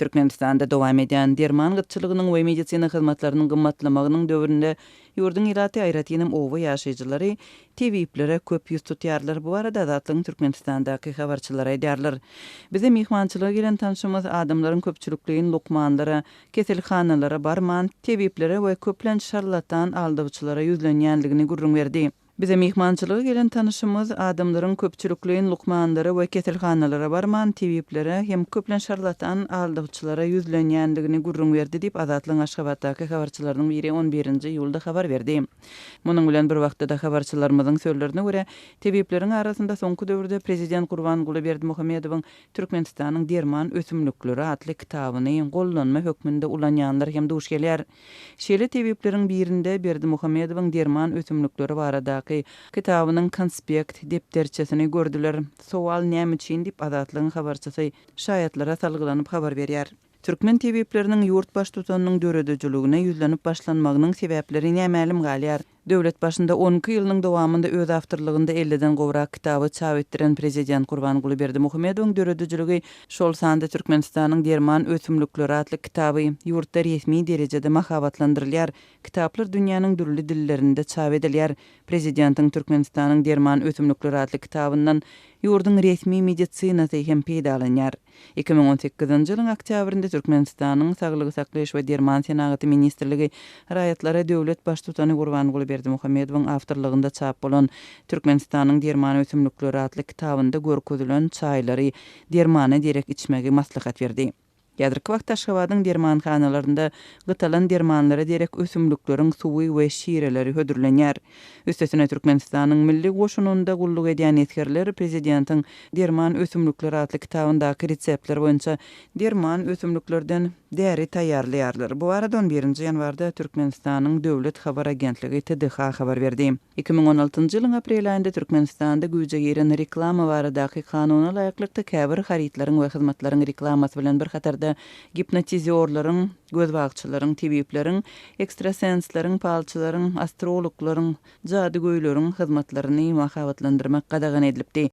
Türkmenistanda dowam edýän derman gytçylygynyň we medisina hyzmatlarynyň gymmatlamagynyň döwründe ýurduň ilaty, aýratynam oba ýaşaýjylary tebiplere köp ýüz tutýarlar. Bu barada Azatlygyň Türkmenistandaky habarçylary aýdýarlar. Bize myhmançylyga gelen tanşymyz adamlaryň köpçülikleýin lukmanlara, keselhanalara barman, tebiplere we köplenç şarlatan aldawçylara ýüzlenýändigini gürrüň berdi. Bize myhmançylyga gelen tanyşymyz adamlaryň köpçülikleýin lukmanlara we keselhanalara barman, tebiplere hem köplenç şarlatan aldawçylara ýüzlenýändigini gürrüň berdi diýip, Azatlygyň Aşgabatdaky habarçylarynyň biri on birinji iýulda habar berdi. Munuň bilen bir wagtda-da, habarçylarymyzyň sözlerine görä, tebipleriň arasynda soňky döwürde prezident Gurbanguly Berdimuhamedowyň Türkmenistanyň derman ösümlikleri atly kitabyny gollanma hökmünde ulanýanlar hem duş gelýär. Şeýle tebipleriň birinde Berdimuhamedowyň derman ösümlikleri baradaky kitabynyň konspekt depderçesini gördüler. Sowal näme üçin diýip, Azatlygyň habarçysy şaýatlara salgylanyp habar berýär. Türkmen tebipleriniň ýurt baştutanynyň döredijiligine ýüzlenip başlanmagynyň sebäpleri nämälim galýar. Döwlet başynda on iki ýylynyň dowamynda öz awtorlygynda elliden gowrak kitaby çap etdiren prezident Gurbanguly Berdimuhamedowyň döredijiligi, şol sanda Türkmenistanyň derman ösümlikleri atly kitaby ýurtda resmi derejede mahabatlandyrylýar, kitaplar dünýäniň dürli dillerinde çap edilýär. Prezidentiň Türkmenistanyň derman ösümlikleri atly kitabyndan ýurduň resmi medisinasy hem peýdalanýar. 2018-nji ýylyň oktýabrynda Türkmenistanyň Saglygy saklaýyş we derman senagaty ministrligi raýatlara döwlet Baştutany Gurbanguly Berdimuhamedowyň awtorlygynda çap bolan Türkmenistanyň derman ösümlikleri atly kitabynda görkezilen çaýlary dermana derek içmegi maslahat berdi. Häzirki wagtda Aşgabadyň dermanhanalarynda gytalan dermanlara derek ösümlikleriň suwy we şireleri hödürlenýär. Üstesine, Türkmenistanyň Milli goşunynda gulluk edýän esgerler prezidentiň Derman ösümlikleri atly kitabyndaky reseptler boýunça derman ösümliklerden däri taýýarlaýarlar. Bu barada on birinji ýanwarda Türkmenistanyň döwlet habar agentligi TDH habar berdi. 2016-njy ýylyň aprel aýynda Türkmenistanda güýje giren Reklama baradaky kanuna laýyklykda käbir harytlaryň we hyzmatlaryň reklamasy bilen bir hatarda gipnotizýorlaryň, gözbagçylaryň, tebipleriň, ekstrasensleriň, palçylaryň, astrologlaryň, jadygöýleriň hyzmatlaryny mahabatlandyrmak gadagan edilipdi.